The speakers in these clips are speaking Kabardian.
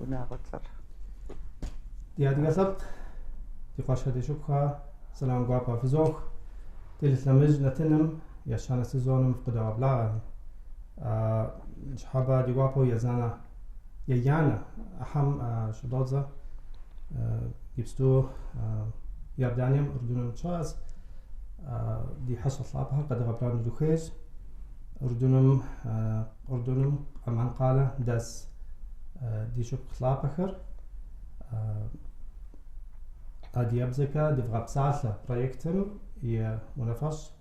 Унагъуэцӏэр. Ди адыгэ лъэпкъ, ди къуэшхэ ди шыпхъухэ, сэлам гуапэ фызох. Телелъэмыж нэтыным ещанэ сезоным фыкъыдогъэблагъэ. Ныщхьэбэ ди гуапэу езанэ, еянэ ӏыхьэм щыдодзэ. Иджыпсту Иорданием, Урдуным дыщыӏэщ. Ди хьэщӏэ лъапӏэхэр къэдгъэблэгъэну дыхуейщ. Урдуным, Урдуным Амман къалэ дэс ди шыпхъу лъапӏэхэр Адыгэбзэкӏэ дывгъэпсалъэ проектым и унафэщӏ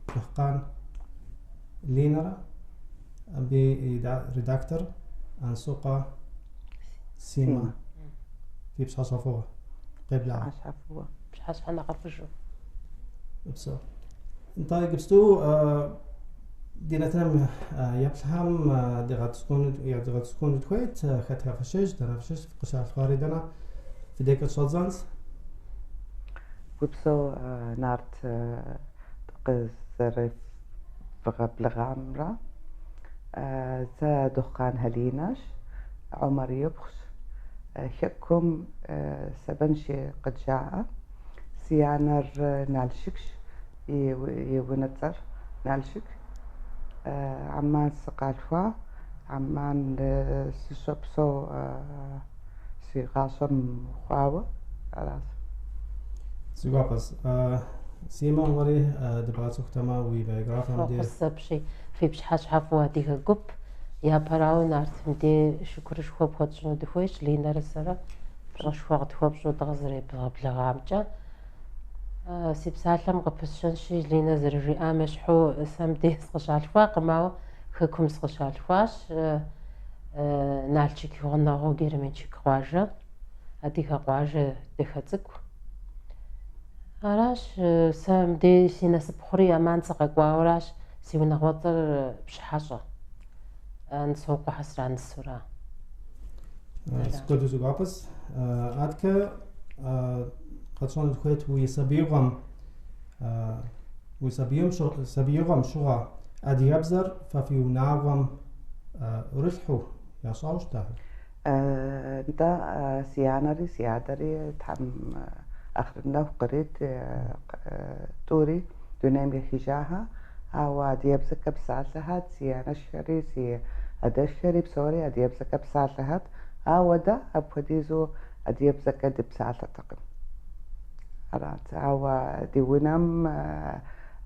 Дыхъкъан Линэрэ абы и редактор Ансокъуэ Симэ. Фи пщыхьэщхьэ фӏыуэ. Къеблагъэ. Пщыхьэщхьэ фӏыуэ. Пщыхьэщхьэ нэхъыфӏыжу. Упсэу. Нтӏэ, иджыпсту ди нэтыным еплъхэм ядгъэцӏыхуну дыхуейт, хэтхэ фыщыщ, дэнэ фыщыщ, фыкъыщалъхуари дэнэ, фи дей къыщӏэдзэнщ. Упсэу Нарт дыкъызэревгъэблэгъамрэ. Сэ Дыхъукъан Халинэщ, Умар ипхъущ. Хэкум Сэбэнши къыджаӏэ. Си анэр Налшыкщ, и унэцӏэр Налшык. Амман сыкъалъхуа, Амман сыщопсэу си гъащӏэм хъуауэ аращ. Си гуапэщ. Симэ, уэри дыбгъэцӏыхутэмэ уи биографием де. Фӏэхъус апщий, фи пщыхьэщхьэ фӏыуэ адыгэ гуп. Япэрауэ Нартым дей шыкурышхуэ пхуэтщӏыну дыхуейщ, Линэрэ сэрэ пщӏэшхуэ къытхуэпщӏу дыкъызэребгъэблэгъамкӏэ. Си псалъэм къыпысщэнщи, Линэ зэрыжиӏам ещхьу сэ мыбдеж сыкъыщалъхуакъым, ауэ хэкум сыкъыщалъхуащ. Налшык и гъунэгъуу Герменчук къуажэ, адыгэ къуажэ дахэ цӏыкӏу. Аращ, сэ мыбдеж си насып хъури Амман сыкъэкӏуауэращ, си унагъуэцӏэр Пщыхьэщӏэ, Ансокъуэхэ сранысэура. Куэду си гуапэщ. Адэкӏэ къэтщӏэну дыхуейт уи сабиигъуэм, уи сабиигъуэм щыгъуэ адыгэбзэр фэ фи унагъуэм ӏурылъхьу ящӏауэ щытахэр? Нтӏэ, си анэри си адэри Тхьэм ахърэт нэху кърит тӏури дунейм ехыжаха, ауэ адыгэбзэкӏэ псалъэхэт, си анэшхэри, си адэшхэри псори адыгэбзэкӏэ псалъэхэт, ауэ дэ апхуэдизу адыгэбзэкӏэ дыпсалъэтэкъым. Арат, ауэ ди унэм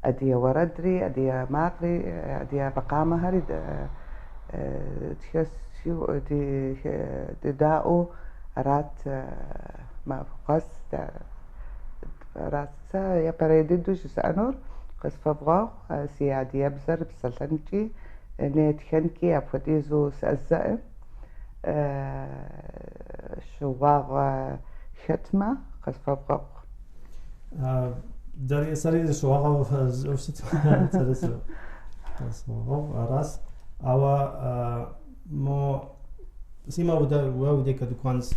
адыгэ уэрэдри, адыгэ макъри, адыгэ макъамэхэри дыдаӏуэу арат махуэ къэс. Арат сэ япэрей дыдэу жысӏэнур къысфэвгъэгъу, си адыгэбзэр псэлъэнкӏи, нетхэнкӏи апхуэдизу сыӏэзэӏым. Щыуагъэ хэтмэ, къысфэвгъэгъу. Дэри сэри щыуагъэ жысӏэу щытмэ, сэри къысхуэгъэгъу, аращ. Ауэ мо Симэ уэ уи декӏэ дыкӏуэнщ,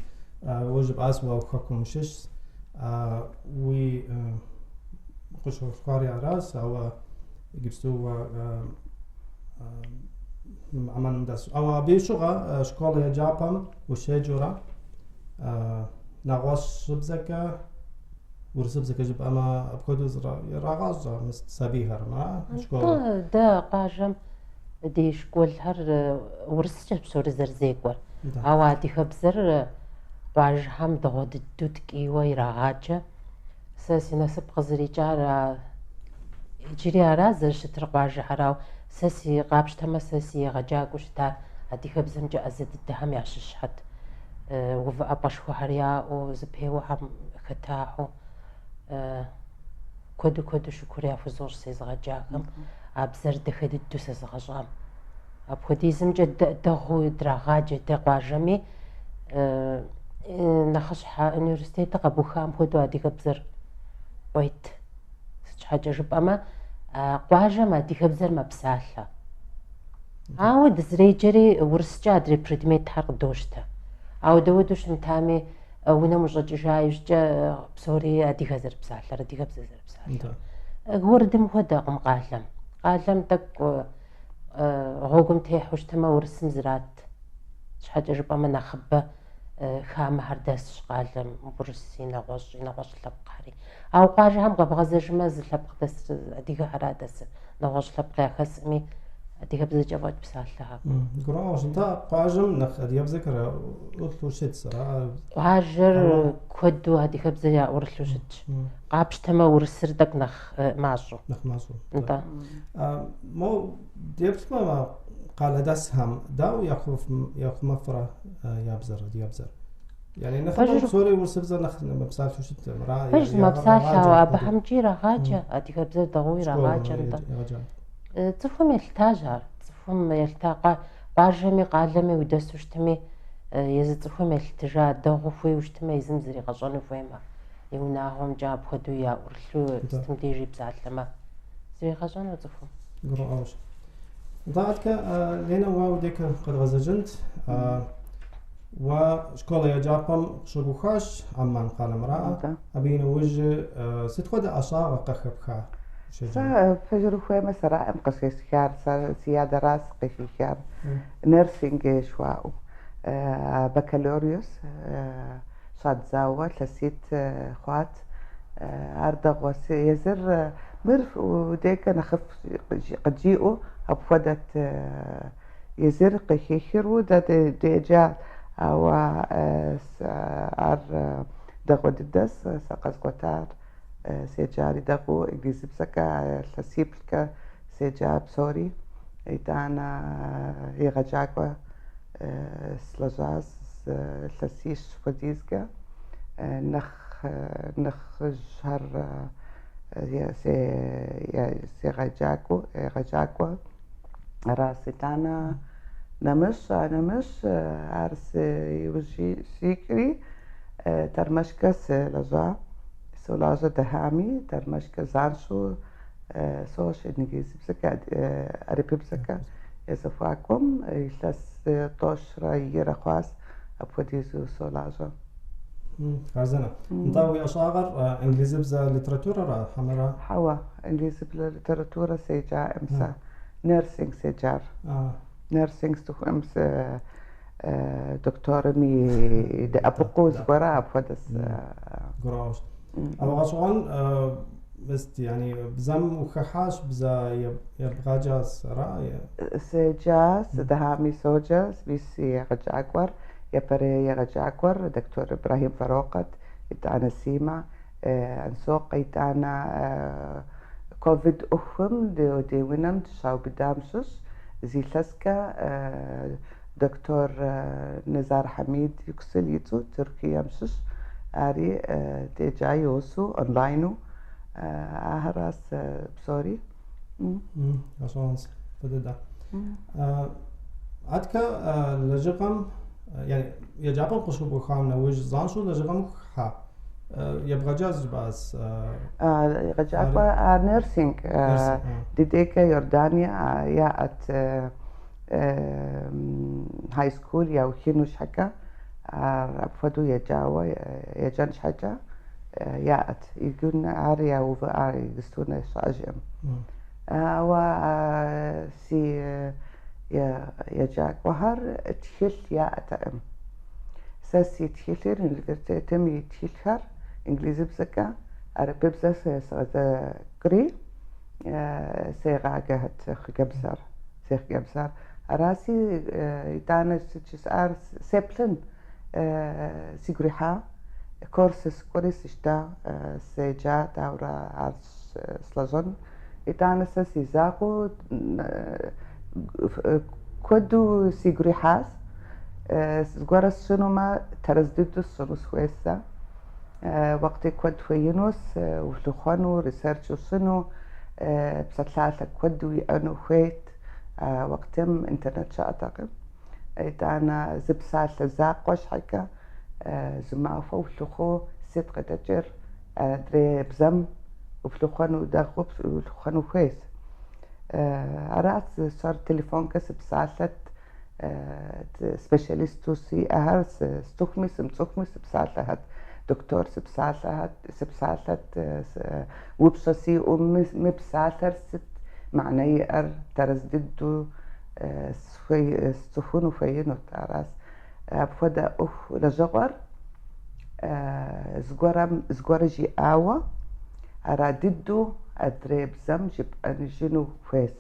уэ жыпӏащ уэ хэкум ущыщщ, уи къыщалъхуари аращ, ауэ иджыпсту уэ Амманым дэсщ. Ауэ абы щыгъуэ школ еджапӏэм ущеджэурэ нэгъуэщӏыбзэкӏэ, урысыбзэкӏэ жыпӏэмэ, апхуэдэу ирагъащӏэ сабийхэр, ара школым? Дэ къуажэм ди школхэр урыскӏэ псори зэрызекӏуэр. Ауэ адыгэбзэр къуажэхэм дэгъуэ дыдэу ткӏийуэ ирагъаджэ. Сэ си насып къызэрикӏар иджыри ара зэрыщытыр къуажэхэр, ауэ сэ си къапщтэмэ, сэ си егъэджакӏуэу щытар адыгэбзэмкӏэ ӏэзэ дыдэхэм ящыщхэт. Увыӏэпӏэшхуэхэр яӏэу, зэпеуэхэм хэтахэу. Куэду куэду шыкур яхузощӏ сезыгъэджахэм, а бзэр дахэ дыдэу сэзыгъэщӏам. Апхуэдизымкӏэ дэгъуэу драгъаджэ дэ къуажэми, нэхъыщхьэ университетыр къэбухам хуэдэу адыгэбзэр къует. Сыт щхьэкӏэ жыпӏэмэ, къуажэм адыгэбзэр мэпсалъэ. Ауэ дызэреджэри урыскӏэ адрей предметхэр къыдощтэ. Ауэ дауэдэу щымытами, унэм ущӏэкӏыжа иужькӏэ псори адыгэ зэрыпсалъэр, адыгэбзэ зэрыпсалъэр. Городым хуэдэкъым къалэм. Къалэм тӏэкӏу гъуэгум техьэу щытмэ, урысым зрат. Щхьэкӏэ жыпӏэмэ, нэхъыбэ хамэхэр дэсщ къалэм, урыси, нэгъуэщӏи, нэгъуэщӏ лъэпкъхэри. Ауэ къуажэхэм къэбгъэзэжмэ, зы лъэпкъ дэсыр, адыгэхэра дэсыр, нэгъуэщӏ лъэпкъ яхэсми, адыгэбзэкӏэ фӏэкӏ псалъэхэкъым. Гурыӏуэгъуэщ. Нтӏэ, къуажэм нэхъ адыгэбзэхэр яӏурылъу щытщ, ара? Къуажэр куэду адыгэбзэр яӏурылъу щытщ. Къапщтэмэ, урысыр тӏэкӏу нэхъ мащӏэу. Нэхъ мащӏэу. Нтӏэ. Мо деплъмэ, къалэдэсхэм дауэ яхъумэфрэ я бзэр, адыгэбзэр? Yani нэхъыбэу псори урысыбзэ нэхъ мэпсалъэу щыт, ара? Пэж мэпсалъэ, ауэ абыхэмкӏи ирагъаджэ, адыгэбзэр дэгъуэу ирагъаджэ, нтӏэ. Цӏыхум елъытащ ар, цӏыхум елъыта къуажэми къалэми удэсу щытми, езы цӏыхум елъытыжа дэгъуэу хуейуэ щытмэ, езым зригъэщӏэну хуеймэ, и унагъуэмкӏэ апхуэдэу яӏурылъу сытым дежи псалъэмэ, зригъэщӏэну цӏыхум. Гурыӏуэгъуэщ. Нтӏэ, аткӏэ, Ленэ, уэ удекэ къэдгъэзэжынт. Уэ школ еджапӏэм къыщыбухащ Амман къалэм, ара? Абы и нэужь сыт хуэдэ ӏэщӏагъэ къыхэпха? Сэ пэжыр ухуеймэ, сэраӏым къыщесхар, сэ си адэращ къыхихар. Nursing жыхуаӏэу. Бакалавриус щӏадзауэ илъэситӏ хъуат. Ар дэгъуэ. Езыр мыр удекӏэ нэхъыфӏ къыджиӏэу апхуэдэт езыр къыхихыру дэ деджа, ауэ ар дэгъуэ дыдэс сэ къэзгъуэтар. Седжари дэгъуэу инглизыбзэкӏэ илъэсиплӏкӏэ седжа псори. Итӏанэ егъэджакӏуэ слэжьащ илъэсищ хуэдизкӏэ. Нэхъ нэхъыжьхэр сегъэджакӏуэу, егъэджакӏуэ аращ. Итӏанэ нэмыщӏ, а нэмыщӏ ар иужь сикӏри тэрмэшкӏэ сылэжьа. Солажьэ дэхьами, тэрмэшкӏэ занщӏэу сощӏ инглизыбзэкӏэ, арабыбзэкӏэ я зэхуакум илъэс тӏощӏрэ ирэ хъуащ апхуэдизу солажьэ. Хъарзынэ. Нтӏэ, уи ӏэщӏагъэр инглизыбзэ литературэра, хьэмэрэ? Хьэуэ, инглизыбзэ литературэ седжаӏым сэ. Nursing седжар. Nursing цӏыхуӏэм докторым и дэӏэпыкъуу зыгуэрэ апхуэдэ. Гурыӏуэгъуэщ. Ауэ гъэщӏэгъуэн быст, yani бзэм ухыхьащ, бзэ ебгъэджащ, ара? Седжа, сыдыхьами соджэ, мис егъэджакӏуэр, япэрей егъэджакӏуэр доктор Ибрахим Фэрокъэт, итӏанэ Симэ, Ансокъ, итӏанэ ковид ӏуэхум ди унэм дыщаубыдам щыщ, зы илъэскӏэ доктор Незар Хьэмид Юксел и цӏэу Тыркуем щыщ, ари деджа и гъусэу онлайну ахэращ псори. Гъэщӏэгъуэнщ, фӏы дыдэ. Аткӏэ лэжьыгъэм, yani еджапӏэм къыщыбухам нэужь занщӏэу лэжьыгъэм ухыхьа? Ебгъэджащ жыпӏащ. Егъэджакӏуэ nursing ди декӏэ Иордание яӏэт high school яухыну щхьэкӏэ, ар апхуэдэу еджауэ еджэн щхьэкӏэ яӏэт. Иджы ар яувыӏа иджысту щыӏэжкъым. Ауэ си еджакӏуэхэр тхылъ яӏэтэкъым. Сэ си тхылъыр университетым и тхылъхэр инглизыбзэкӏэ, арабыбзэ сыгъэзэкӏри сегъаджэхэт хъыджэбзэр, си хъыджэбзэр. Араси итӏанэ сыт жысӏар сеплъын сигу ирихьа, курс сыкӏуэри сыщта, седжа, дауэрэ ар слэжьэн. Итӏанэ сэ си закъуэу куэду сигу ирихьащ. Зыгуэрэ сщӏынумэ, тэрэз дыдэу сщӏыну сыхуейщ сэ. Уэкъти куэд хуеинущ, улъыхъуэну, research ущӏыну, псалъалъэ куэд уиӏэну хуейт. Уэкътым интернет щыӏэтэкъым. Итӏанэ зы псалъэ закъуэ щхьэкӏэ зы махуэ улъыхъуэу сыт къыдэкӏыр адрей бзэм улъыхъуэну дэгъуэу улъыхъуэну хуейщ. Арат сщӏэр телефонкӏэ сыпсалъэт, специалисту сиӏэхэр сцӏыхуми сымыцӏыхуми сыпсалъэхэт, доктор сыпсалъэхэт, сыпсалъэт, упщӏэ сиӏэу мы псалъэр сыт мыхьэнэ иӏэр тэрэз дыдэу сцӏыхуну хуеинут, аращ. Апхуэдэ ӏуэху лэжьыгъэр зыгуэрым зыгуэр жиӏауэ, ара дыдэу адрей бзэм жыпӏэжыну хуейщ.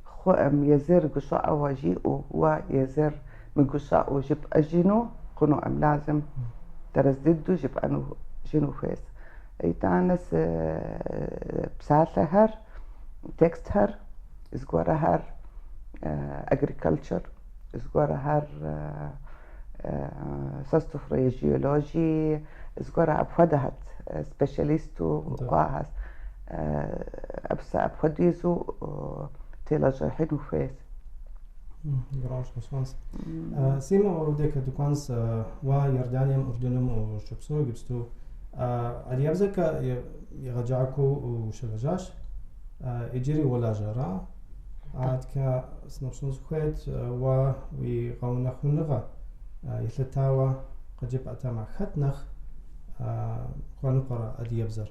Хъуӏым езыр гущӏыӏэуэ жиӏэу, уэ езыр мыгущӏыӏэу жыпӏэжыну хъунуӏым, лазым тэрэз дыдэу жыпӏэжыну хуейщ. Итӏанэ псалъэхэр, текстхэр, зыгуэрхэр agriculture, зыгуэрхэр сэ сцӏыхурэ геологии, зыгуэр апхуэдэхэт, специалисту кӏуахэт. Сэ апхуэдизу телэжьыхьыну хуейщ. Гъэщӏэгъуэнщ. Симэ уэ дыкӏуэнщ уэ Иорданием, Урдуным ущопсэу иджыпсту. Адыгэбзэкӏэ егъэджакӏуэу ущылэжьащ. Иджыри уолажьэ, ара? Адэкӏэ сыноупщӏыну сыхуейт уэ уи гъэунэхуныгъэ елъытауэ къыджепӏэтэмэ, хэт нэхъ хуэныкъуэрэ адыгэбзэр?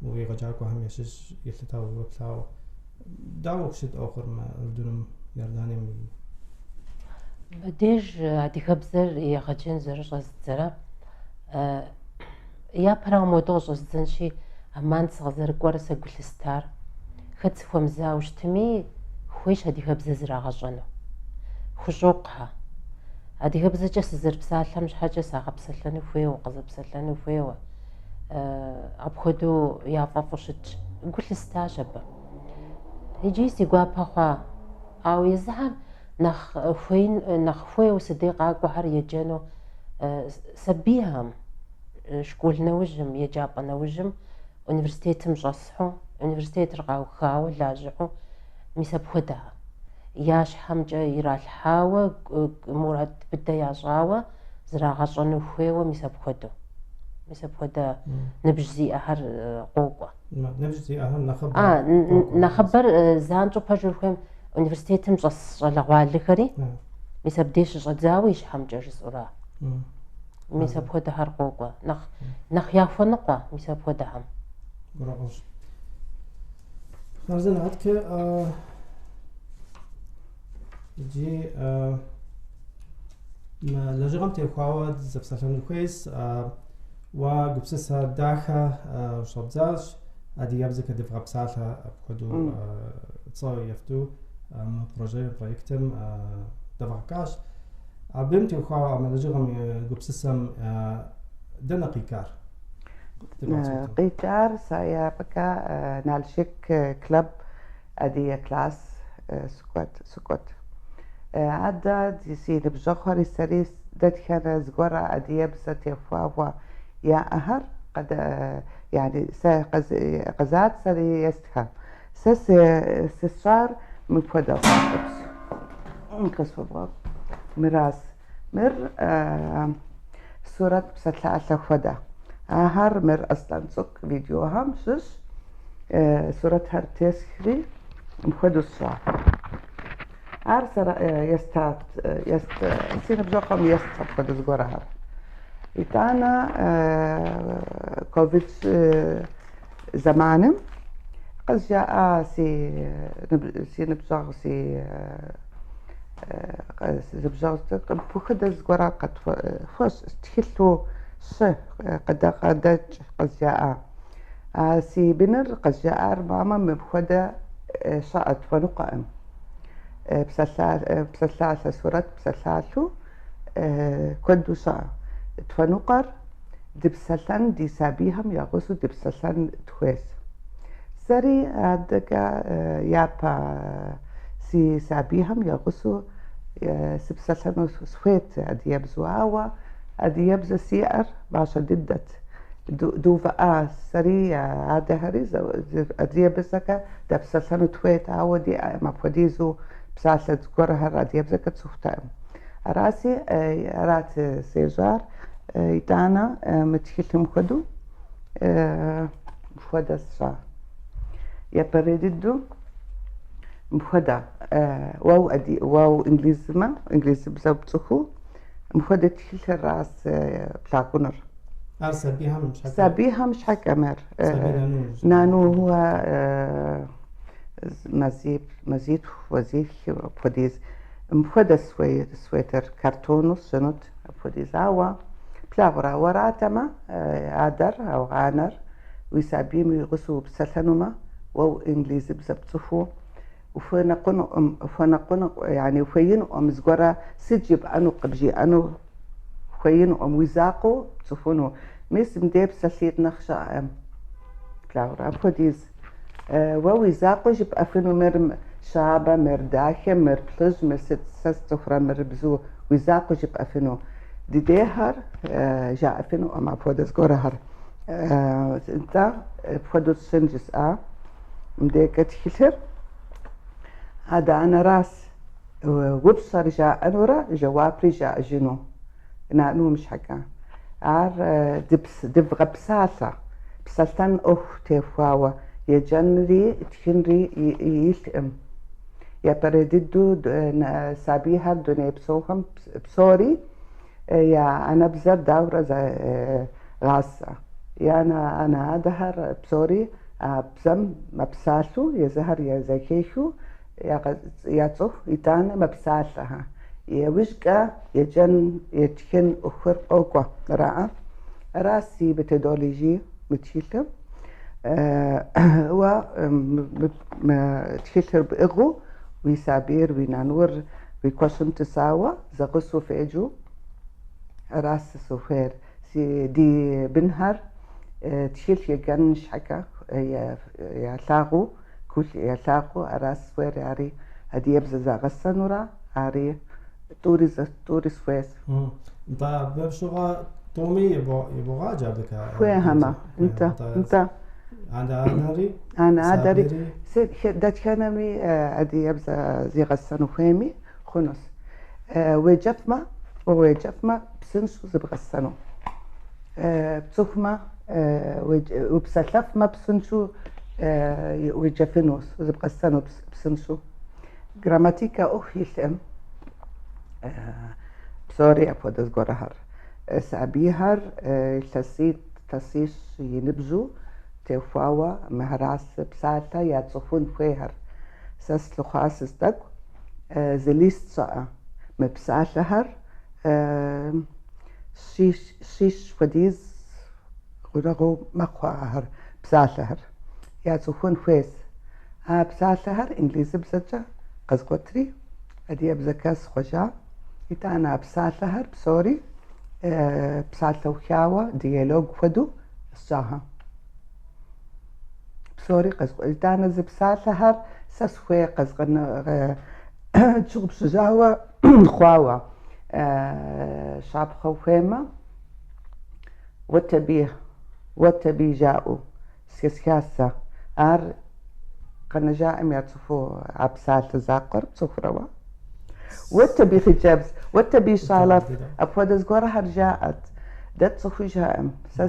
Уи егъэджакӏуэхэм ящыщ елъытауэ уеплъауэ. Дауэ щыт ӏуэхур мы Урдуным, Иорданием и? Мыбдеж адыгэбзэр егъэджэн зэрыщӏэздзэрэ, япэрауэ мыуэду къыщӏэздзэнщи, Амман сыкъызэрыкӏуэрэ сэ гу лъыстар. Хэт сыхуэмызауэ щытми, хуейщ адыгэбзэ зрагъэщӏэну. Хущӏокъухьэ. Адыгэбзэкӏэ сызэрыпсалъэм щхьэкӏэ сагъэпсэлъэну хуейуэ, къызэпсэлъэну хуейуэ. Апхуэдэу яфӏэфӏу щытщ. Гу лъыстащ абы. Иджыри си гуапэ хъуа. Ауэ езыхьэр нэхъ хуеин, нэхъ хуейуэ сыдей къакӏуэхэр еджэну сабийхэм, школ нэужьым, еджапӏэ нэужьым, университетым щӏэсхьу, университетыр къаухауэ лажьэхьу, мис апхуэдэхэр. Я щхьэмкӏэ иралъхьауэ, мурад быдэ ящӏауэ, зрагъэщӏэну хуейуэ мис апхуэдэу. Мис апхуэдэ ныбжь зиӏэхэр къокӏуэ. Ныбжь зиӏэхэр нэхъыбэ? Нэхъыбэр занщӏэу пэжыр ухуейм университетым щӏэс щӏалэгъуалэхэри, мис абдей щыщӏэдзауэ и щхьэмкӏэ жысӏэура. Мис апхуэдэхэр къокӏуэ. Нэхъ, нэхъ яхуэныкъуэ мис апхуэдэхэм. Гурыӏуэгъуэщ. Хъарзынэ, адэкӏэ иджы мы лэжьыгъэм теухуауэ дызэпсэлъэну хуейщ. Уэ гупсысэ дахэ щӏэбдзащ, адыгэбзэкӏэ дывгъэпсалъэ апхуэдэу цӏэ ефту мы проже, проектым дэвгъэкӏащ. Абым теухуауэ мы лэжьыгъэм и гупсысэм дэнэ къикӏар? Къикӏар сэ япэкӏэ Налшык клуб адыгэ класс сыкӏуэт. Адэ си ныбжьэгъухэри сэри дэтхэнэ зыгуэр адыгэбзэ техуауэ яӏэхэр yani сэ къызат сэри естхэм. Сэ сщӏар мыпхуэдэ къысхуэвгъэгъу. Мыращ. Мыр сурэт псалъалъэ хуэдэ. Ахэр мыр Аслъэн цӏыкӏу видеохэм щыщ сурэтхэр тесхри мыпхуэдэу сщӏа. Ар сэ естат, ест, си ныбжьэгъухэм ест апхуэдэ зыгуэрхэр. Итӏанэ ковид зэманым къызжаӏа си си ныбжьэгъу си ныбжьэгъу мыпхуэдэ зыгуэр къэтхуэщӏ тхылъу щӏы къыдэкӏ къызжаӏа. А си быныр къызжаӏар мамэ мыпхуэдэ щыӏэ тхуэныкъуэӏым. Псалъалъэ сурэт псалъалъэу куэду щыӏэ. Тхуэныкъуэр дыпсэлъэн ди сабийхэм я гъусэу дыпсэлъэн тхуейщ. Сэри адэкӏэ япэ си сабийхэм я гъусэу сыпсэлъэну схуейт адыгэбзэу, ауэ адыгэбзэ сиӏэр мащӏэ дыдэт. Дувыӏа сэри адэхэри адыгэбзэкӏэ дэпсэлъэну тхуейт, ауэ диӏэкъым апхуэдизу псалъэ зыгуэрхэр адыгэбзэкӏэ тцӏыхутэкъым. Араси, арат сежьар. Итӏанэ мы тхылъым хуэдэу мыпхуэдэ сщӏа. Япэрей дыдэу мыпхуэдэ уэ инглизмэ, инглизыбзэ пцӏыхуу мыпхуэдэ тхылъыращ плъагъунур. Ар сабийхэм щхьэкӏэ? Сабийхэм щхьэкӏэ мыр. Сабий нану. Нану هو мазитху, мазих апхуэдиз. Мыпхуэдэ светр картону сщӏынут. Апхуэдиз. Ауэ плъагъурэ, уэратэмэ, адэр, анэр уи сабийм и гъусэу упсэлъэнумэ, уэ инглизыбзэ пцӏыхуу ухуэныкъуэнукъым, ухуэныкъуэнукъым, яни ухуеинукъым зыгуэрэ сыт жыпӏэну къыбжиӏэну хуеинукъым, уи закъуэу пцӏыхуну. Мис мыдей псалъитӏ нэхъ щыӏэкъым. Плъагъурэ, апхуэдиз. Уэ уи закъуэу жыпӏэфыну мыр щабэ, мыр дахэ, мыр плъыжь, мыр сыт, сэ сцӏыхурэ мыр бзу, уи закъуэу жыпӏэфыну. Дыдейхэр жаӏэфынукъым апхуэдэ зыгуэрхэр. Нтӏэ, апхуэдэу сщӏын жысӏа мыдейкӏэ тхылъыр адэ-анэрас упщӏэр жаӏэнурэ жэуапри жаӏэжыну нанум щхьэкӏэ. Ар дывгъэпсалъэ, псэлъэн ӏуэху техуауэ еджэнри тхынри илъкъым. Япэрей дыдэу сабийхэр дуней псохэм псори я анэбзэр даурэ гъасэ. Я анэ-адэхэр псори а бзэм мэпсалъэу, езыхэр зэхехыу яцӏыху, итӏанэ мэпсалъэхэ. Иужькӏэ еджэн, етхын ӏуэхур къокӏуэ, араӏэ. Ара си методологие мы тхылъым. Уэ мы тхылъыр пӏыгъыу уи сабийр, уи нанур уи куэщӏым тӏысауэ зэгъусэу феджэу ара сызыхуейр. Си ди бынхэр тхылъ еджэн щхьэкӏэ ялъагъуу, ялъагъуу ара сыхуейр, ари адыгэбзэ загъэсэнура, ари тӏури сыхуейщ. Нтӏэ, абы щыгъуэ тӏуми ебогъаджэ абыкӏэ? Хуейхэмэ, нтӏэ, нтӏэ. Анэ-анэри? Анэ-адэри. Дэтхэнэми адыгэбзэ зигъэсэну хуейми хъунущ. Уеджэфмэ, уеджэфмэ, псынщӏэу зыбгъэсэну. Пцӏыхумэ, упсэлъэфмэ, псынщӏэу уеджэфыну, зыбгъэсэну псынщӏэу. Грамматикэ ӏуэху илъкъым. Псори апхуэдэ зыгуэрхэр. Сабийхэр илъэситӏ, илъэсищ и ныбжьу техуауэ мыхэрас псалъэ яцӏыхун хуейхэр. Сэ слъыхъуа сызтӏэкӏу зы лист щыӏэ. Мы псалъэхэр щищ хуэдиз гъунэгъуу мэхъу ахэр, псалъэхэр. Яцӏыхун хуейщ. А псалъэхэр инглизыбзэкӏэ къэзгъуэтри, адыгэбзэкӏэ схъуэжа. Итӏанэ а псалъэхэр псори псалъэухауэ диалог хуэдэу сщӏаха. Псори къэзгъуэт. Итӏанэ зы псалъэхэр сэ схуей тщыгъупщыжауэ хъуауэ щапхъэ ухуеймэ, уэ тэби, уэ тэби жаӏэу схэсха сэ. Ар къэнэжаӏым яцӏыхуу а псалъэ закъуэр пцӏыхурэ уэ? Уэ тэби хъыджэбз, уэ тэби щӏалэф, апхуэдэ зыгуэрхэр жаӏэт. Дэ тцӏыхужаӏым. Сэ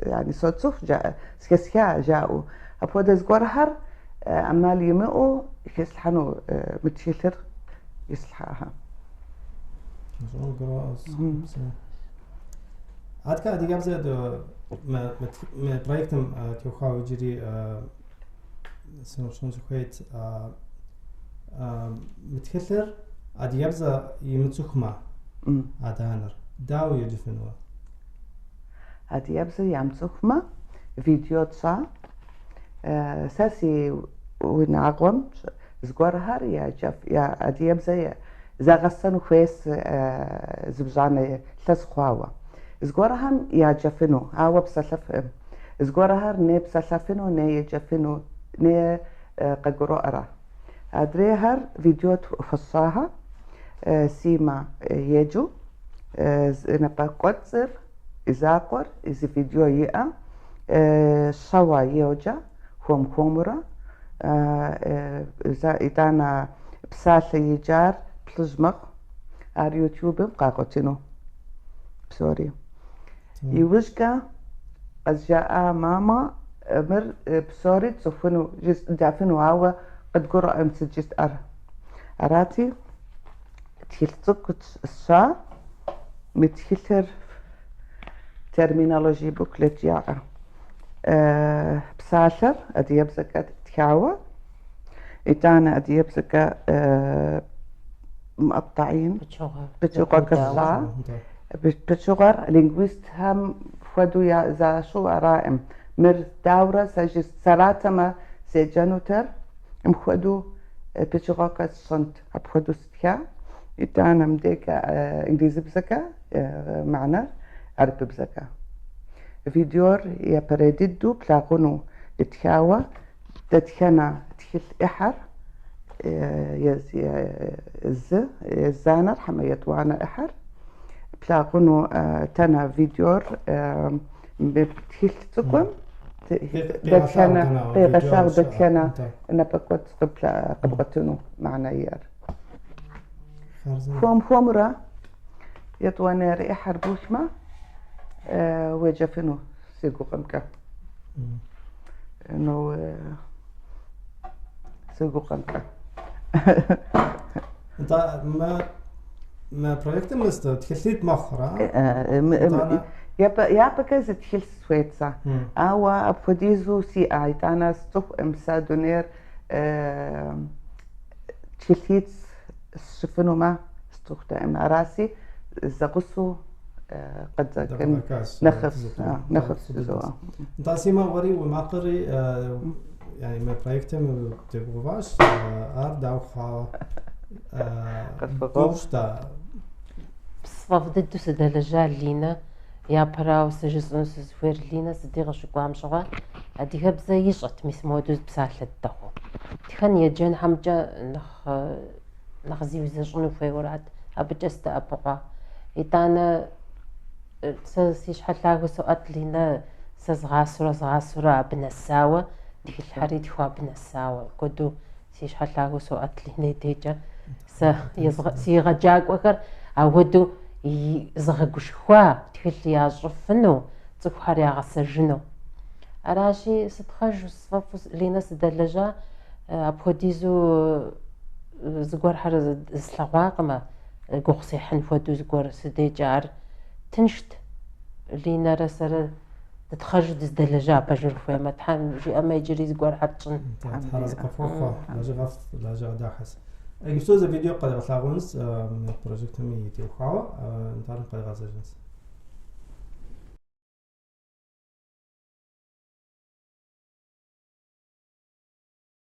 яни соцӏыху жаӏэ, схэсха жаӏэу. Апхуэдэ зыгуэрхэр ӏэмал имыӏэу хеслъхьэну мы тхылъыр ислъхьаха. Адкэ адыгэбзэ мы проектым теухуауэ иджыри сыноупщӏыну сыхуейт. Мы тхылъыр адыгэбзэ имыцӏыхумэ адэ-анэр дауэ еджэфыну? Адыгэбзэ ямыцӏыхумэ, видео тщӏа. Сэ си унагъуэм зыгуэрхэр я адыгэбзэ загъэсэну хуейс зыбжанэ илъэс хъуауэ. Зыгуэрхэм яджэфыну, ауэ псэлъэфкъым. Зыгуэрхэр не псэлъэфыну, не еджэфыну, не къагуроӏэрэ. Адрейхэр видео хуэсщӏаха, Симэ еджэу напэкӏуэцӏыр и закъуэр зы видео иӏэ, щэуэ йоджэ, хуэм-хуэмурэ. Итӏанэ псалъэ еджар плъыжь мэхъу, ар Ютубым къагъуэтыну псори. Иужькӏэ къызжаӏа мамэ мыр псори тцӏыхуну, дафыну, ауэ къыдгурыӏуэм сыт жысӏэр. Арати, тхылъ цӏыкӏу сща, мы тхылъыр терминологие буклет жаӏэ. Псалъэр адыгэбзэкӏэ тхауэ, итӏанэ адыгэбзэкӏэ مقطعين пычыгъуэ къэсщӏа. Пычыгъуэр лингвистхэм хуэдэу защӏу араӏым. Мыр даурэ сэ сэратэмэ седжэнутэр мыпхуэдэу пычыгъуэ къэсщӏынт, апхуэдэу стха. Итӏанэ мыдекӏэ инглизыбзэкӏэ мыхьэнэр хьэрыпыбзэкӏэ. Видеор япэрей дыдэу плъагъуну тхауэ дэтхэнэ тхылъ ӏыхьэр зы езанэр хьэмэ етӏуанэ ӏыхьэр плъагъуну тэнэ видеор тхылъ цӏыкӏум дэтхэнэ къегъэлъагъу дэтхэнэ напэкӏуэцӏ къыбгъуэтыну мыхьэнэ иӏэр. Хуэм-хуэмурэ етӏуанэр ӏыхьэр бухмэ уеджэфыну си гугъэмкӏэ. Ну, си гугъэмкӏэ. Нтӏэ, мы проектым тхылъитӏ мэхъу, ара? Япэкӏэ зы тхылъ схуейт сэ, ауэ апхуэдизу сиӏэ, итӏанэ сцӏыхуӏым сэ дунейр тхылъитӏ сщыфынумэ сцӏыхутэкъым. Араси зэгъусэу къыдэкӏын нэхъыфӏ жызоӏэ. Нтӏэ, Симэ, уэри уи макъри yani мы проектым тебгъуващ, ар дауэ хъуауэ гугъущ да. Сфӏэфӏ дыдэу сыдэлэжьа Линэ. Япэрауэ сэ жысӏэну сызыхуейр Линэ си дей къыщыкӏуам щыгъуэ адыгэбзэ ищӏэт, мис мыуэду зы псалъэ дыдэ хъуу. Тхэн еджэнхэмкӏэ нэхъ зиузэщӏыну хуейуэрат, абыкӏэ сыдэӏэпыкъуа. Итӏанэ сэ си щхьэ лъагэу соӏэт Линэ сэ згъасэурэ згъасэурэ абы нэсауэ, тхылъхэр итхыу абы нэсауэ. Куэду си щхьэ лъагэу соӏэт Линэ и дежкӏэ. Сэ си егъэджакӏуэхэр ауэдэу зыгъэгушхуа тхылъ ящӏыфыну, цӏыхухэр ягъэсэжыну. Аращи, сытхъэжу, сфӏэфӏу Линэ сыдэлэжьа, апхуэдизу зыгуэрхэр слъэгъуакъымэ, гугъу сехьын хуэдэу зыгуэр си дежкӏэ ар тыншт. Линэрэ сэрэ дытхъэжу дыздэлэжьа пэжыр хуеймэ, Тхьэм жиӏэмэ иджыри зыгуэрхэр тщӏын. Тхьэр къыфхуэхъуэ, лэжьыгъэфӏ, лэжьыгъэ дахэс. Иджыпсту зы видео къэдгъэлъагъуэнщ мы проектым и теухуауэ, нтӏанэ къэдгъэзэжынщ.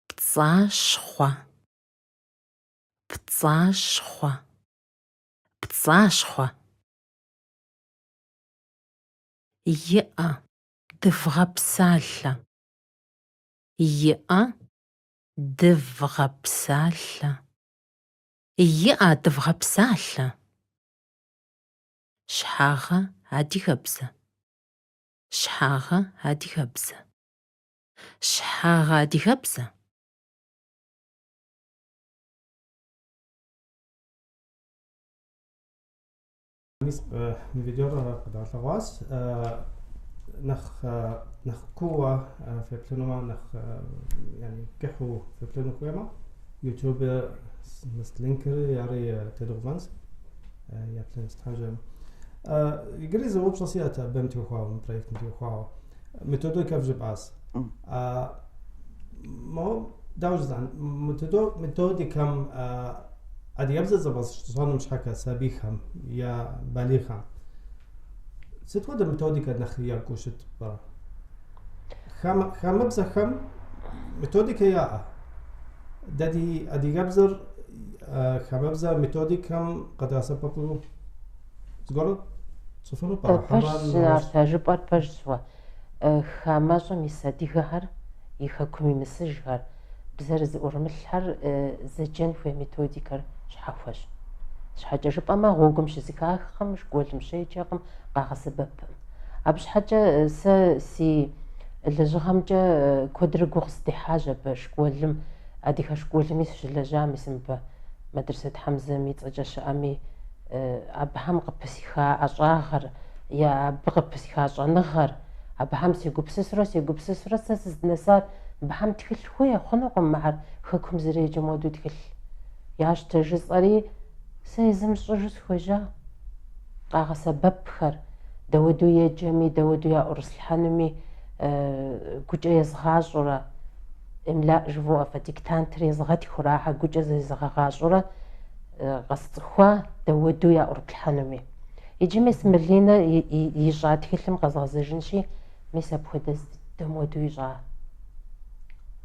Пцӏащхъуэ, пцӏащхъуэ, пцӏащхъуэ. Иӏэ, дывгъэпсалъэ. Иӏэ, дывгъэпсалъэ. Иӏэ, дывгъэпсалъэ. Щхьэгъэ адыгэбзэ. Щхьэгъэ адыгэбзэ. Щхьэгъэ адыгэбзэ. Мис мы видеор къэдгъэлъэгъуащ. Нэхъ нэхъ кууэ феплъынумэ, нэхъ yani кӏыхьу феплъыну хуеймэ, YouTube мис линкыр ари тедгъэувэнщ, еплъынщ Тхьэм жиӏэмэ. Иджыри зы упщӏэ сиӏэт абым теухуауэ, мы проектым теухуауэ. Методикэ вжыпӏащ. Мо, дауэ жысӏэн, методикэм адыгэбзэ зэбгъэщӏэным щхьэкӏэ сабийхэм е балигъхэм сыт хуэдэ методикэ нэхъ екӏуу щыт пӏэрэ? Хамэбзэхэм методикэ яӏэ. Дэ ди адыгэбзэр хамэбзэ методикэм къэдгъэсэбэпу зыгуэру тщӏыфыну пӏэрэ? Пэжщ, Нарт, жыпӏэр пэжщ уэ. Хамэщӏым ис адыгэхэр, и хэкум имысыжхэр, бзэр зыӏурымылъхэр зэджэн хуей методикэр щхьэхуэщ. Щхьэкӏэ жыпӏэмэ, гъуэгум щызэхахкъым, школым щеджэкъым, къагъэсэбэпкъым. Абы щхьэкӏэ сэ си лэжьыгъэмкӏэ куэдрэ гугъу сыдехьащ абы школым, адыгэ школми сыщылэжьа, мис мыбы Мадрысэт Хьэмзэм и цӏэкӏэ щыӏэми, абыхэм къыпысха ӏэщӏагъэр е абы къыпысха щӏэныгъэр, абыхэм сегупсысурэ сегупсысурэ сэ сыздынэсар мыбыхэм тхылъ хуей хъунукъым, мыхэр хэкум зэреджэм хуэдэу тхылъ ящтэ жысӏэри, сэ езым сщӏыжу сыхуежьа. Къагъэсэбэпхэр, дауэду еджэми, дауэду яӏурыслъхьэнуми гукӏэ езгъащӏэурэ, имла жывоӏэ фэ, диктантыр езгъэтхыурэ, ахэр гукӏэ зезгъэгъащӏэурэ. къэсцӏыхуа дауэдэу яӏурыплъхьэнуми. Иджы мис мы Линэ ищӏа тхылъым къэзгъэзэжынщи, мис апхуэдэ дыдэм хуэдэу ищӏа.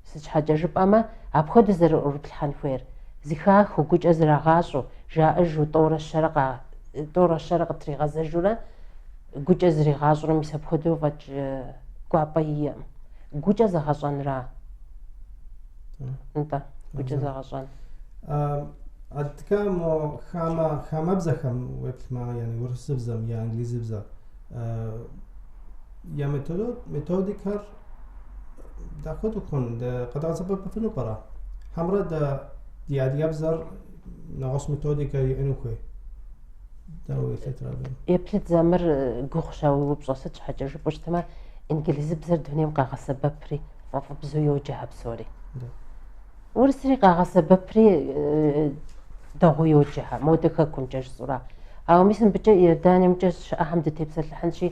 Сыт щхьэкӏэ жыпӏэмэ, апхуэдэу зэрыӏурыплъхьэн хуейр, зыхахыу, гукӏэ зрагъащӏэу, жаӏэжу, тӏорэ щэрэ къытригъэзэжурэ гукӏэ зригъащӏэурэ мис апхуэдэу фӏэкӏ кӏуапӏэ иӏэкъым. Гукӏэ зэгъэщӏэнра? Нтӏэ, гукӏэ зэгъэщӏэн. Адкэ мо хамэ хамэбзэхэм уеплъмэ, яни урысыбзэм е англизыбзэ, я методикэр дапхуэдэу хъун, дэ къэдгъэсэбэпыфыну пӏэрэ? Хьэмэрэ дэ ди адыгэбзэр нэгъуэщӏ методикэ иӏэну хуей? Дауэ уелъытрэ абы? Еплъыт зэ, мыр гугъущ а уи упщӏэ, сыт щхьэкӏэ жыпӏэу щытмэ, инглызыбзэр дунейм къагъэсэбэпри, фӏэфӏыбзэу йоджэхэ псори. Урысри къагъэсэбэпри дэгъуэу йоджэхэ, модэ хэкумкӏэ жысӏэура. Ауэ мис мыбыкӏэ Иорданиемкӏэ щыӏэхэм дытепсэлъыхьынщи,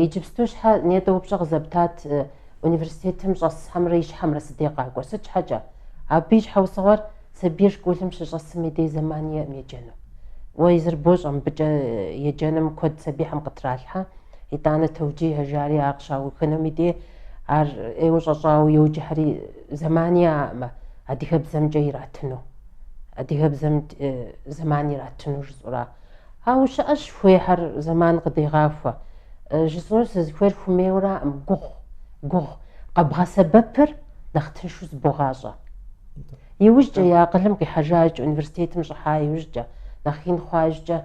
иджыпсту щхьэ нетӏэ упщӏэ къызэптат университетым щӏэсхэмрэ ищхьэмрэ сыдей къакӏуэр. Сыт щхьэкӏэ? Абы и щхьэусыгъуэр сабийр школым щыщӏэсым и дей зэман иӏэм еджэну. Уэ езыр бощӏэ, мыбыкӏэ еджэным куэд сабийхэм къытралъхьэ, итӏанэ тэуджихэ жари ар къыщаухынум и дей ар ӏейуэ щӏэщӏауэ йоджэхэри зэман яӏэмэ, адыгэбзэмкӏэ иратыну, адыгэбзэм зэман иратыну жысӏэура. Ауэ щыӏэщ хуейхэр зэман къыдегъахуэ. Жысӏэну сызыхуейр хуэмейуэраӏым, гугъу, гугъу. Къэбгъэсэбэпыр нэхъ тыншу зыбогъащӏэ. Иужькӏэ я акъылым къихьэжа иужькӏэ, университетым щӏыхьа иужькӏэ, нэхъ ин хъуа иужькӏэ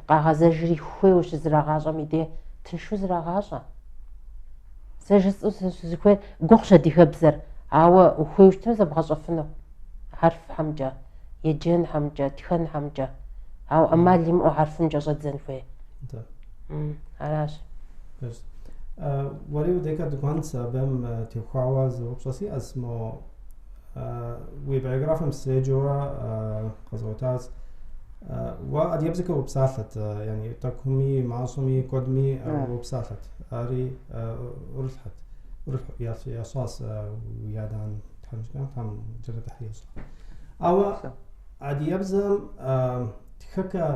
къагъэзэжри хуейуэ щызрагъащӏэм и дей тыншу зрагъащӏэ. Сэ жысӏэу сызыхуейр гугъущ адыгэбзэр, ауэ ухуейуэ щытмэ зэбгъэщӏэфыну хьэрфхэмкӏэ, еджэнхэмкӏэ, тхэнхэмкӏэ, ауэ ӏэмал имыӏэу хьэрфымкӏэ щӏэдзэн хуей. Аращ. Уэри удекӏэ дыкӏуэнц абым теухуауэ зы упщӏэ сиӏэс, мо уи биографием седжэурэ къэзгъуэтащ. Уэ адыгэбзэкӏэ упсалъэт, яни тӏэкӏуми, мащӏэми, куэдми упсалъэт. Ари ӏурылъхьэт, ӏурылъхьу ящӏащ уи адэ-анэм тхьэмыщкӏэм, Тхьэм джэнэт ӏыхьлы ищӏ. Ауэ адыгэбзэм тхэкӏэ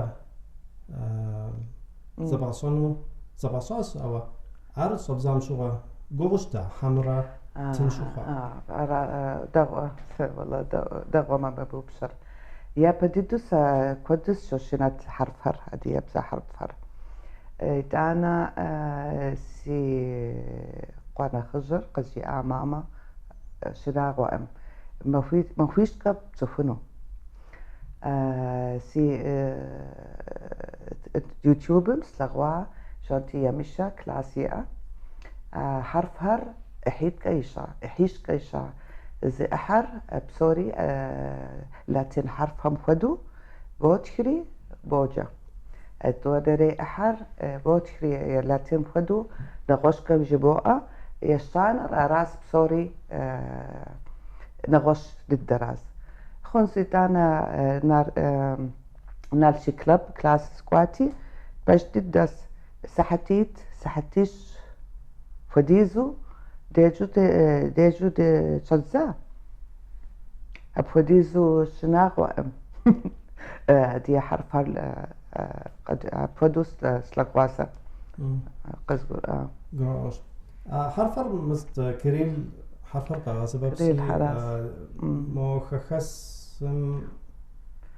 зэбгъэщӏэну зэбгъэщӏащ, ауэ Ар щӏэбдзам щыгъуэ гугъу щыта, хьэмэрэ тыншу хъуа? Ара дэгъуэ, сэ вэлэ дэгъуэм абы упщӏэр. Япэ дыдэу сэ куэду сщышынэт хьэрфхэр, адыгэбзэ хьэрфхэр. Итӏанэ си къуэ нэхъыжьыр къызжиӏа мамэ шынагъуэӏым, махуищкӏэ пцӏыхуну. Си Ютубым слъэгъуа Жантий Емышэ класс иӏэ. Хьэрфхэр ӏыхьитӏкӏэ ищӏа, ӏыхьищкӏэ ищӏа. Зы ӏыхьэр псори латин хьэрфхэм хуэдэу ботхри боджэ. Етӏуанэрей ӏыхьэр ботхри латин хуэдэу нэгъуэщӏхэм жыбоӏэ. Ещанэр аращ псори нэгъуэщӏ дыдэращ. Хъунщ итӏанэ Налшык клуб класс сыкӏуати, пэж дыдэс сыхьэтитӏ, сыхьэтищ хуэдизу деджу деджу щӏэддза. Апхуэдизу шынагъуэӏым. Ди хьэрфхэр апхуэдэу слъэгъуа сэ къызгурыӏуа. Гурыӏуащ. Хьэрфхэр мыст кирилл хьэрфхэр къагъэсэбэпси, Кирилл хьэращ. мо хэхэсым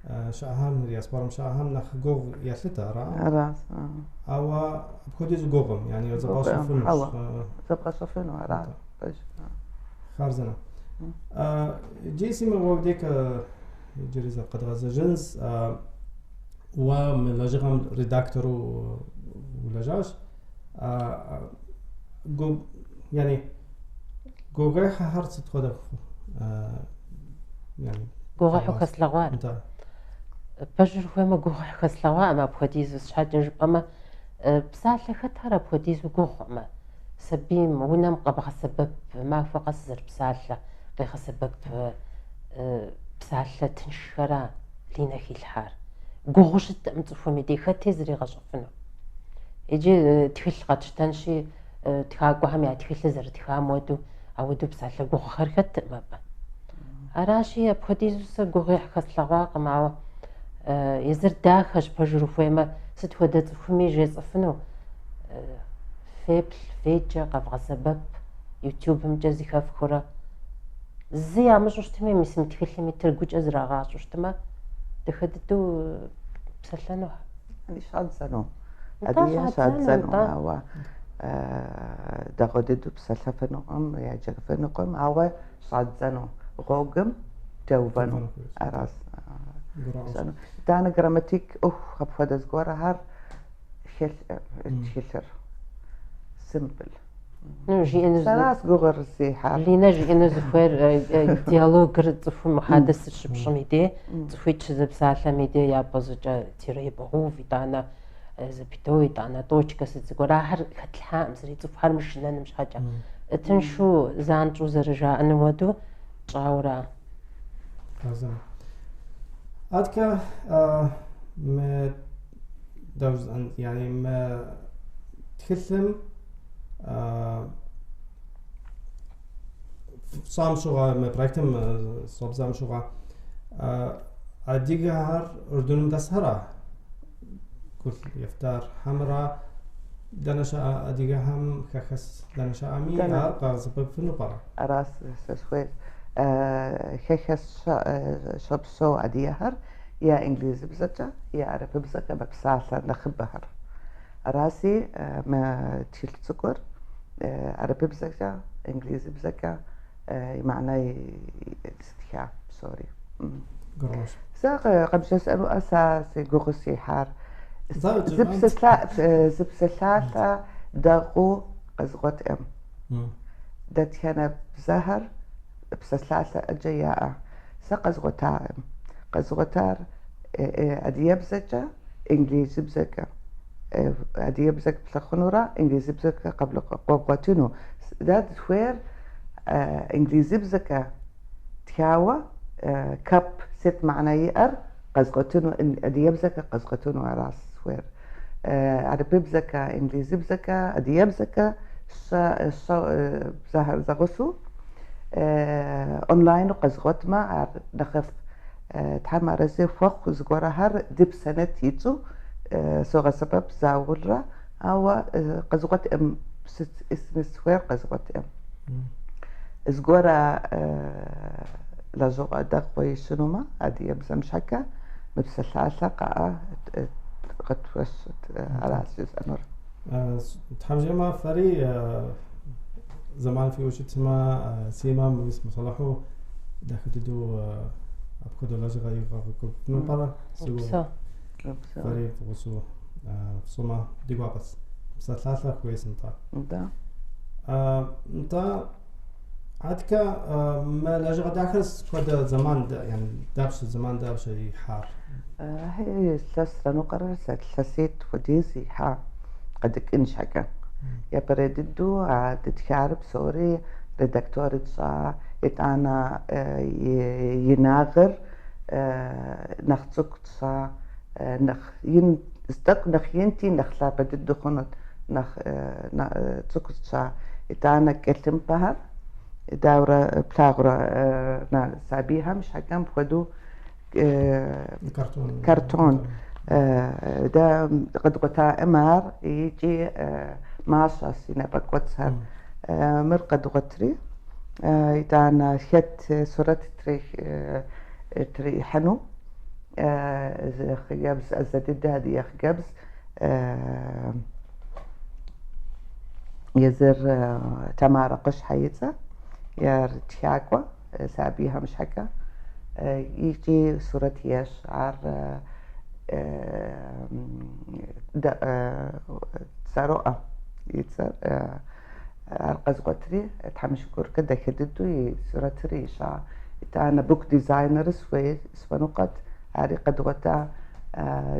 щыӏэхэм, диаспорэм щыӏэхэм нэхъ гугъу ялъытэ, ара? Аращ. Ауэ апхуэдизу гугъум, яни Гугъуӏым, зэбгъэщӏэфынущ. хьэуэ. Зэбгъэщӏэфыну, ара, пэж. Хъарзынэ. Иджы Симэ уэ удекӏэ иджыри зэ къэдгъэзэжынс. Уэ мы лэжьыгъэм редактору улэжьащ. Яни гугъуехьхэр сыт хуэдэ яни Гугъуехьу хэслъэгъуар. Нтӏэ. Пэжыр ухуеймэ, гугъуехь хэслъэгъуаӏым апхуэдизу, щхьэкӏэ жыпӏэмэ, псалъэ хэтхэр апхуэдизу гугъукъымэ. Сабийм унэм къэбгъэсэбэп махуэ къэс зэрыпсалъэ, къигъэсэбэп псалъэ тыншхэра Линэ хилъхьар. Гугъуу щыткъым цӏыхум и дей хэти зригъэщӏэфыну. Иджы тхылъ къэтщтэнщи, тхакӏуэхэм я тхылъыр зэрытхам хуэдэу, ауэдэу псалъэ гугъухэр хэткъым абы. Аращи, апхуэдизу сэ гугъуехь хэслъэгъуакъым, ауэ. Езыр дахэщ, пэжыр ухуеймэ, сыт хуэдэ цӏыхуми жесӏэфыну. Феплъ, феджэ, къэвгъэсэбэп, ютубымкӏэ зыхэфхыурэ. Зы ямыщӏу щытми, мис мы тхылъым итыр гукӏэ зрагъащӏэу щытмэ, дахэ дыдэу псэлъэну. Щӏадзэну. Нтӏэ, Адыгэ щӏадзэну, щӏадзэну, нтӏэ. Ауэ дэгъуэ дыдэу псэлъэфынукъым, еджэфынукъым, ауэ щӏадзэну гъуэгум теувэну. Аращ. Итӏанэ грамматик ӏуэху апхуэдэ зыгуэрхэр хэлъ тхылъыр. Simple. Ну, жиӏэну Сэращ гугъэр зихьар. Линэ жиӏэну зыхуейр диалогыр цӏыхум мухьэдэсыр щыпщӏым и дей, цӏыхуитӏ щызэпсалъэм и дей япэ щӏыкӏэ тире бгъэув, итӏанэ запятой, итӏанэ точкэ сыт зыгуэр. Ахэр хэтлъхьакъым зыри цӏыхухэр мышынэным щхьэкӏэ. Тыншу занщӏэу зэрыжаӏэным хуэдэу тщӏауэра. Аткэ мы يعني мы тхылъым фщӏам щыгъуэ, мы проектым щӏэбдзам щыгъуэ, адыгэхэр Урдуным дэсхэра гу ефтар хьэмэрэ дэнэ щыӏэ адыгэхэм хэхэс дэнэ щыӏэми ар къагъэсэбэпыфыну пӏэрэ? Аращ сэ сыхуейр. Хэхэс щопсэу адыгэхэр я инглизыбзэкӏэ, я арабыбзэкӏэ мэпсалъэ нэхъыбэхэр. Аращи, мы тхылъ цӏыкӏур арабыбзэкӏэ, инглизыбзэкӏэ и мыхьэнэ стха псори. Сэ къыбжесӏэнуӏэ сэ си гугъу сихьар. Зы псалъалъэ дэгъуэу къэзгъуэтӏым. Дэтхэнэ бзэхэр псалъалъэ ӏэджэ яӏэ. Сэ къэзгъуэтаӏым. Къэзгъуэтар адыгэбзэкӏэ, инглизыбзэкӏэ. Адыгэбзэкӏэ плъыхъунурэ инглизыбзэкӏэ къэбгъуэтыну. Дэ дыхуейр инглизыбзэкӏэ тхауэ cup сыт мыхьэнэ иӏэр къэзгъуэтыну, адыгэбзэкӏэ къэзгъуэтыну аращ сыхуейр. Арабыбзэкӏэ, инглизыбзэкӏэ, адыгэбзэкӏэ щэ бзэхэр зэгъусэу онлайну къэзгъуэтмэ, ар нэхъыфӏ. Тхьэм арэзы хуэхъу зыгуэрхэр Дипсэнет ицӏу согъэсэбэп заулрэ, ауэ къэзгъуэтӏым, исми сыхуейр къэзгъуэтӏым. Зыгуэрэ лэжьыгъэ дэгъуэ ищынумэ, адыгэбзэм щхьэкӏэ мы псалъалъэ къаӏэ къытхуэщыт, аращ жысӏэнур. Тхьэм жиӏэмэ, фэри зэман фиӏэу щытмэ, Симэ мис мы Сэлахьу дахэ дыдэу апхуэдэ лэжьыгъэ игъэкӏуэкӏыну пӏэрэ? Упсэу. Фэри фӏыгъусэу фщӏымэ, ди гуапэс. Псалъалъэ хуейс нтӏэ. Нтӏэ. Нтӏэ, аткэ мы лэжьыгъэ дахэр сыт хуэдэ зэман, yani дапщэ зэман дапщэ ихьар? Илъэсрэ ныкъуэрэ илъэситӏ хуэдиз ихьа къыдэкӏын щхьэкӏэ. Япэрей дыдэу а дытхар псори редактор тщӏа, итӏанэ инагъыр нэхъ цӏыкӏу тщӏа, нэхъ ин, тӏэкӏу нэхъ инти, нэхъ лъапӏэ дыдэу хъунут, нэхъ цӏыкӏу тщӏа. Итӏанэ кӏэлъымпӏэхэр дауэрэ плъагъурэ сабийхэм щхьэкӏэ мыпхуэдэу Картон. Картон. Дэ къэдгъуэтаӏым ар икӏи мащӏэщ и напэкӏуэцӏхэр. Мыр къэдгъуэтри, итӏанэ хэт сурэт трихьыну зы хъыджэбз ӏэзэ дыдэ, адыгэ хъыджэбз езыр Тамарэ Къущхьэ и цӏэ, ар тхакӏуэ сабийхэм щхьэкӏэ икӏи сурэт ещӏ. Ар цӏэрыӏуэ и цӏэр. Ар къэзгъуэтри, Тхьэм шыкуркэ дахэ дыдэу и сурэтыр ищӏа. Итӏанэ book дизайнер схуей схуэныкъуэт, ари къэдгъуэта.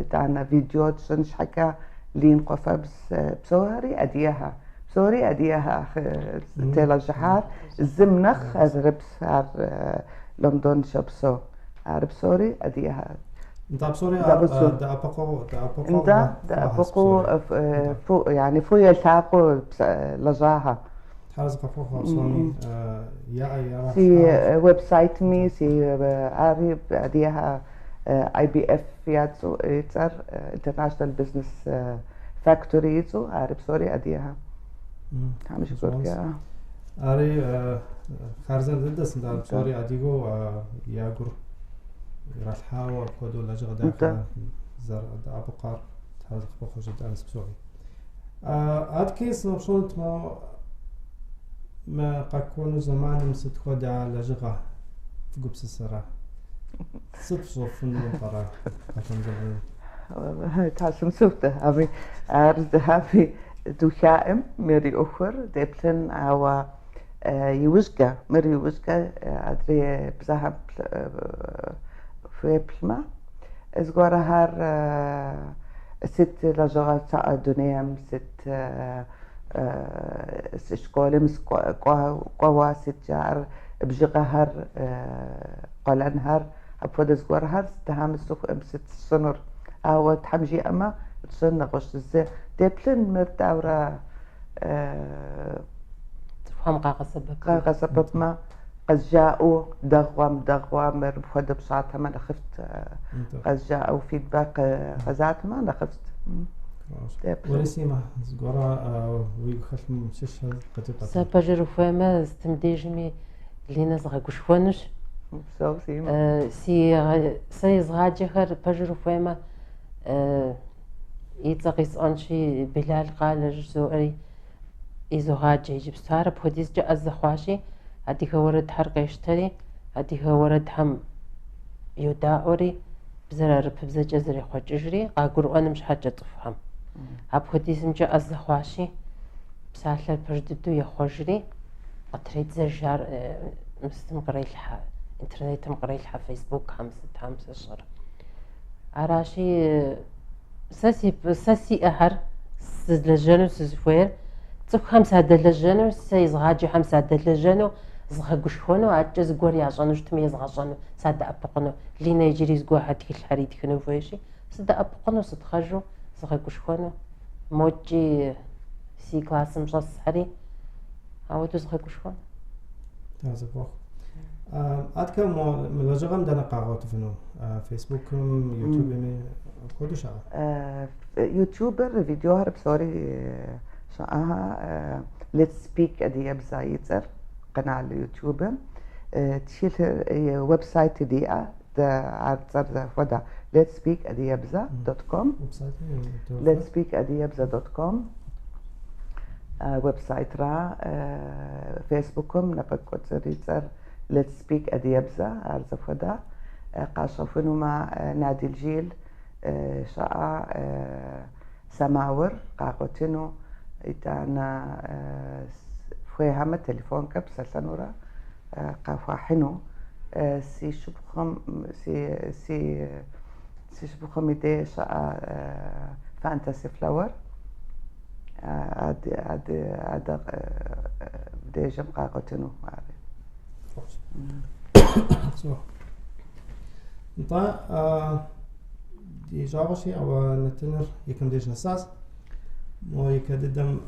Итӏанэ видео тщӏын щхьэкӏэ Лин Къуэфэбз псори адыгэхэ. Псори адыгэхэ телэжьыхьар зым нэхъ азэрыпс ар Лондон щопсэу. Ар псори адыгэхэ. Нтӏэ, псори ар Зэгъусэу. дэӏэпыкъуэгъу дэӏэпыкъуэгъу Нтӏэ, хъуахэр дэӏэпыкъуу псори. фу, yani фу елъакъуу лэжьахэ. Тхьэр зыкъыхуэхъу псоми яӏэ яра Си веб-сайтми, си ари адыгэхэ IBF яцӏэу и цӏэр, International Business Factory и цӏэу, ари псори адыгэхэ. Тхьэм и шыкуркӏэ. Ари хъарзынэ дыдэщ, нтӏэ, псори адыгэу я гур иралъхьауэ апхуэдэу лэжьыгъэ дахэ зэрыдэӏэпыкъуар Тхьэр къыпэхъуу жытӏэнщ псори. Адэкӏэ сыноупщӏынут мо мы къэкӏуэну зэманым сыт хуэдэ лэжьыгъэ фыгупсысэрэ? Сыт фщӏэфыну пӏэрэ къэкӏуэну зэманым? Тхьэ сымыцӏыхут, абы ар зыхьэфи духаӏым мыр и ӏуэхур деплъын, ауэ иужькӏэ, мыр иужькӏэ адрей бзэхэм хуеплъмэ, зыгуэрхэр сыт лэжьыгъэ щыӏэ дунейм, сыт школым кӏуэуэ сыт жаӏэр, бжыгъэхэр, къалэнхэр, апхуэдэ зыгуэрхэр Тхьэм сцӏыхуӏым сыт сщӏынур. Ауэ Тхьэм жиӏэмэ, тщӏын нэгъуэщӏ зы деплъын мыр дауэрэ Цӏыхухэм къагъэсэбэпмэ. Къагъэсэбэпмэ, къызжаӏэу дэгъуэм, дэгъуэ, мыр мыпхуэдэ пщӏатэмэ нэхъыфӏт, къызжаӏэу фидбэк къызатмэ нэхъыфӏт. Уэри, Симэ, зыгуэрэ уигу хэлъым щыщ къыджепӏэт. Сэ пэжыр ухуеймэ, сытым дежми Линэ згъэгушхуэнущ. Упсэу, Симэ. Си сэ езгъаджэхэр пэжыр ухуеймэ, и цӏэ къисӏуэнщи, Билал къалэ жызоӏэри изогъаджэ иджыпсту. Ар апхуэдизкӏэ ӏэзэ хъуащи, адыгэ уэрэдхэр къещтэри, адыгэ уэрэдхэм йодаӏуэри, бзэр арыпыбзэкӏэ зэрехъуэкӏыжри, къагурыӏуэным щхьэкӏэ цӏыхухэм. Апхуэдизымкӏэ ӏэзэ хъуащи, псалъэр пэж дыдэу ехъуэжри, къытредзэж ар мысытым кърелъхьэ, интернетым кърелъхьэ, фейсбукхэм, сытхэм сэ сщӏэрэ. Аращи, сэ си сэ сиӏэхэр сызлэжьэну сызыхуейр, цӏыхухэм садэлэжьэну, сэ езгъаджэхэм садэлэжьэну, згъэгушхуэну, адэкӏэ зыгуэр ящӏэну щытми езгъэщӏэну, садэӏэпыкъуну. Линэ иджыри зыгуэрхэр тхылъхэр итхыну хуейщи, сыдэӏэпыкъуну, сытхъэжу, згъэгушхуэну. Модкӏи си классым щӏэсхэри ауэдэу згъэгушхуэну. Зэфӏоху. Адэкӏэ мо мы лэжьыгъэм дэнэ къагъуэтыфыну? Фейсбукым, Ютубми апхуэдэу щыӏэ? Ютубыр, видеохэр псори щыӏэхэ. Let's Speak адыгэбзэ и цӏэр канал Ютубым. Тхылъыр веб-сайт диӏэ, ар цӏэр зэхуэдэ Let's Speak адыгэбзэ dot com. Let's Speak адыгэбзэ dot com веб-сайтра Фейсбукым напэкӏуэцӏыр и цӏэр Let's Speak адыгэбзэ ар зэхуэдэ. Къащэхунумэ Нади Лжил щыӏэ Самаур къагъуэтыну, итӏанэ хуейхэмэ телефонкӏэ псэлъэнурэ къахуахьыну. Си шыпхъум си си си шыпхъум и деж щыӏэ Fantasy Flower адэ дежым къагъуэтыну ари. Нтӏэ, ди жагъуэщи, ауэ нэтыныр и кӏэм деж нэсащ. Мо и кӏэ дыдэм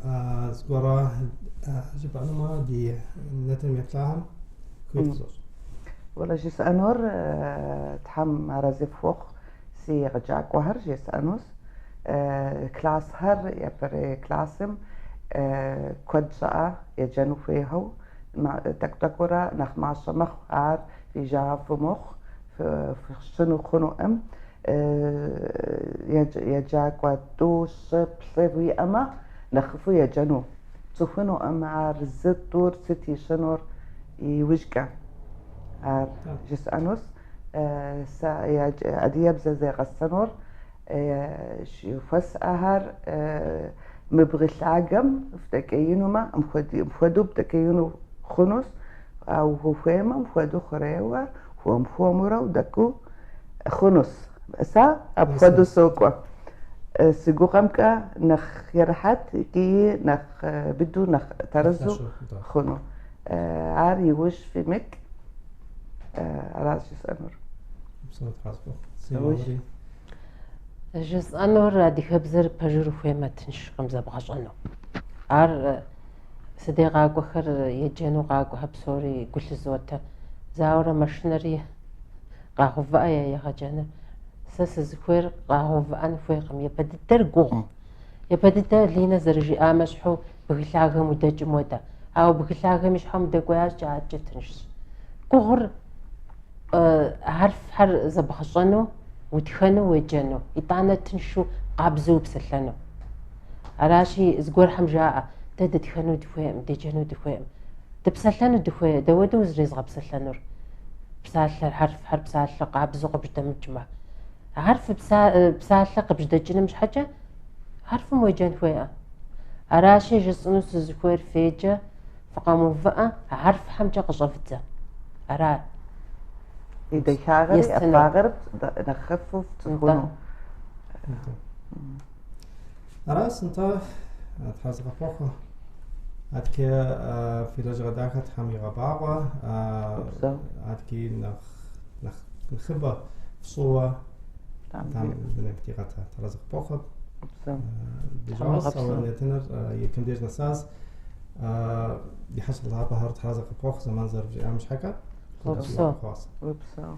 зыгуэрэ жыпӏэнумэ, ди нэтыным еплъахэм хуит узощӏ. Уэлэ жысӏэнур Тхьэм арэзы фхухъу си егъэджакӏуэхэр жесӏэнущ. Классхэр япэрей классым куэд щыӏэ еджэну хуейхэу, тӏэкӏу-тӏэкӏуурэ нэхъ мащӏэ мэхъу, ар фи жагъуэ фымыхъу, фыщыну хъунуӏым. Еджакӏуэ тӏу, щы, плӏы уиӏэмэ, нэхъыфӏу еджэну. Пцӏыхунуӏым ар зы, тӏур сыт ищӏынур иужькӏэ. Ар жысӏэнущ. Сэ адыгэбзэ зегъэсэнур хуэсӏэхэр мы бгы лъагэм фыдэкӏеинумэ, мыпхуэдэу бдэкӏеину хъунущ, ауэ ухуеймэ, мыпхуэдэу хъурейуэ, хуэм-хуэмурэ удэкӏыу хъунущ. Сэ апхуэдэу сокӏуэ. Си гугъэмкӏэ нэхъ ерыхьэт икӏи нэхъ быдэу, нэхъ тэрэзу хъуну. Ар иужь фимыкӏ, аращ жысӏэнур. Жысӏэнур адыгэбзэр пэжыр ухуеймэ тыншкъым зэбгъэщӏэну. Ар сыдей къакӏуэхэр еджэну къакӏуэхэр псори гу лъызотэ. Зауэрэ мэшынэри къагъэувыӏэ я егъэджэныр. Сэ сызыхуейр къагъэувыӏэн хуейкъым. Япэ дыдэр гугъу. Япэ дыдэ Линэ зэрыжиӏам ещхьу бгы лъагэм удэкӏым хуэдэ. Ауэ бгы лъагэм и щхьэм удэкӏуеящкӏэ адэкӏэ тыншщ. Гугъур хьэрфхэр зэбгъэщӏэну, утхэну, уеджэну, итӏанэ тыншу къабзэу упсэлъэну. Аращи, зыгуэрхэм жаӏэ, дэ дытхэну дыхуейкъым, деджэну дыхуейкъым. Дыпсэлъэну дыхуей, дауэдэу узэрезгъэпсэлъэнур? Псалъэр, хьэрфхэр псалъэ къабзэу къыбжьэдэмыкӏмэ. Хьэрф псалъэ къыбжьэдэкӏыным щхьэкӏэ хьэрфым уеджэн хуейӏэ. Аращи, жысӏэну сызыхуейр феджэ, фыкъэмыувыӏэ, хьэрфхэмкӏэ къыщӏэвдзэ. Ара. И дахагъэри Естыну. ӏэфӏагъэр нэхъыфӏу фцӏыхуну. Аращ, нтӏэ, Тхьэ зыкъыпхуэхъу. Адэкӏэ фи лэжьыгъэ дахэ Тхьэм игъэбагъуэ. Упсэу. Адэкӏи нэхъ нэхъ нэхъыбэ фщӏыуэ Тхьэм Тхьэм дунейм фытигъэтэ. Тхьэ зыкъыпхуэхъу. Упсэу. Ди Тхьэм жагъуэщ, ауэ уигъэпсэу. нэтыныр и кӏэм деж нэсащ. Ди хьэщӏэ лъапӏэхэр Тхьэ зыкъыпхуэхъу зэман зэрывиӏам щхьэкӏэ. Упсэу. Упсэу.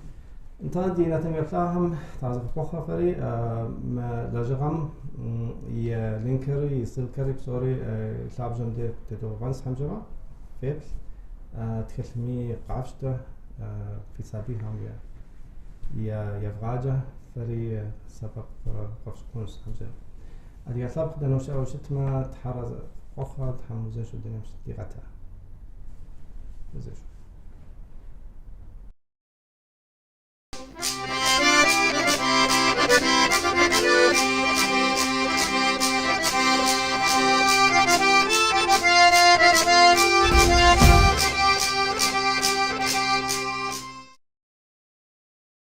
Нтӏэ, ди нэтын еплъахэм Тхьэ зыкъыпхуэхъу фэри мы лэжьыгъэм и линкэри, и ссылкэри псори лъабжьэм де тедгъэувэнщ хьэмжьэмэ. Феплъ, тхылъми къафщтэ, фи сабийхэм евгъаджэ, фэри сэбэп къыфщыхъунщ хьэмжьэ. Адыгэ лъэпкъ дэнэ щыӏэу щытмэ, Тхьэрэ къохъуэ, Тхьэм узыншэу дунейм щыдигъэтэ. Узыншэу.